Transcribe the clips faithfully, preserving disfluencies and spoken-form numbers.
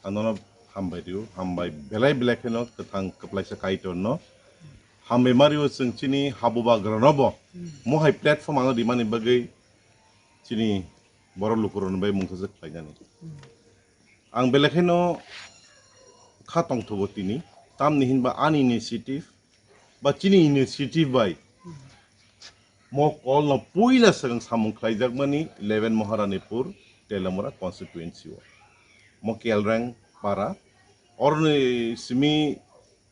Ang nono hambai rio, hambai belai belai kheno kwthang kwplaisa Kaitorno. Hambai mario chwng chini habubagrano bo. Mohai platform ano rimani bagwi chini borok lukurokno bai mungsa se khlainani. Ang belai kheno kha tongthogo tini, tamni hinba ani initiative ba chini initiative bai mo call no puila swkang samung khlaijakmani eleven Maharanipur Telamura constituency o. Mo Kelreng para orni simi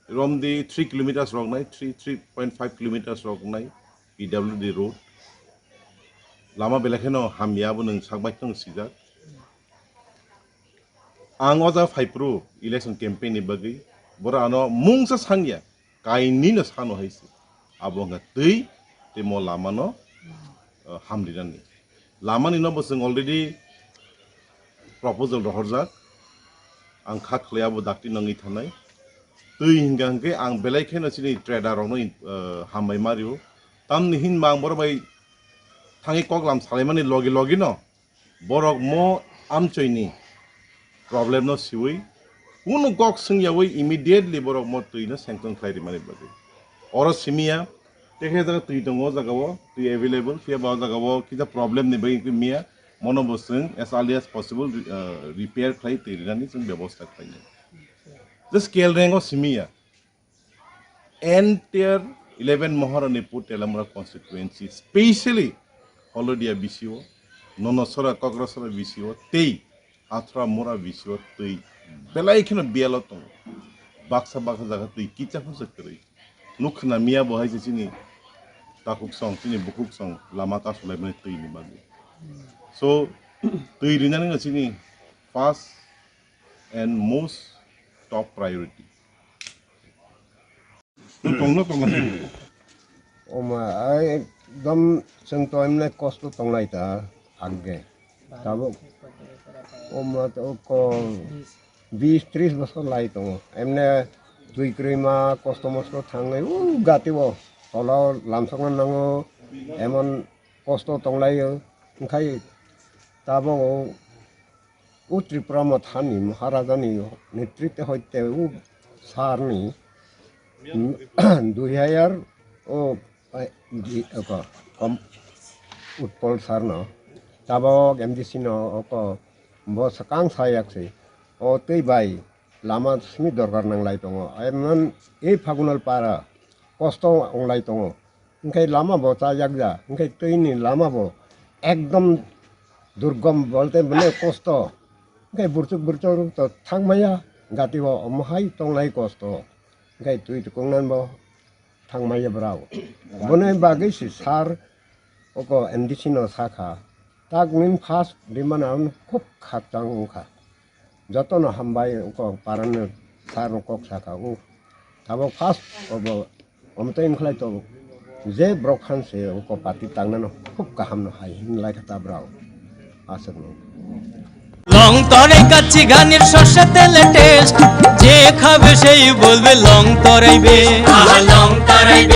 romdi three kilometers rok nai, three, three point five kilometers rok nai P W D road. Lama belai kheno hamya bo nwng sak bai kheno sijak. Ang o jaga phai phuru election campaign ni bagwi borok ano mungsa sangya, kainwi no sano hai se. Abo wngkha twi tei mo lama no, uh, hamrinani. Lama ni no bo chwng already proposal rohorjak. Ang kha khlai abo dakti nangwi thanai. Twi hingka hingke ang belai kheno chini trader rok no, uh, hambai mario. Tamni hinma ang borok bai thangwi koklam salaimani logi logi no borok mo amchoini problem no siwi kunu kok swngyawi immediately borok mo twi no sanction khlai rimani bagwi. Oro simiya, tekhe jaga twi tongo o jaga o, twi available, phiya ba o jaga o kisa problem ni bagwi wngkhe miya, mono bo chwng as early as possible, uh, repair khlai twi rinani chwng bebosta khlainai. Just Kelreng o simiya. Entire eleven Maharanipur Telamura constituency, specially Holodia B C O, Nonosora, Kokrasora B C O, tei Athra Mura B C O twi belai kheno biyalo tongo. Baksa baksa jaga twi kicha phano se kwrwi. Nuk khna miya bo hai se chini takhuk song, chini bukhuk song lama kasulaimani twi ni bagwi. So, twi rinani no chini first and most top priority. Tongno tongno. Oma, ai ekdom chwng to emne kosto tonglai ta agge. Tabuk oma to ko bis tris bosor lai tongo. Emne twi kwrwi ma kosto mosto thangnai u gati o. Tolo lamsokna nango emon kosto tonglaio. Wngkhai tabuk o Tripura Mothani Maharajani netrite hoite o sarni dui hajar o, eh, di, oko, kom, Utpol sarno tabok M D C no oko bo swkang sayak se o tei bai lama simi dorkar nanglai tongo. Emon ei Phagunal para kosto onglai tongo. Hingke lama bo chajak ja, hingke twi ni lama bo ekdom durgom bolte mane kosto. Hingke burchuk burchuk to thangmaya, gati bo omo hai tonglai kosto. Hingke twi tukung nan bo thangmaya brao. Bone bagwi si sar oko M D C no sakha. Tak nin first dimana khub khakchang wngkha. Jotono hambai oko parano sar kok sakha. Tabok first obo omtoi wngkhlai to je borok khan se oko party tangnano khub kaham no hai hinlai kha ta brao. Aswk no. Long torai kachi ganir sorse tele taste, je khabe sei bolbe long torai be. Aha, long torai be.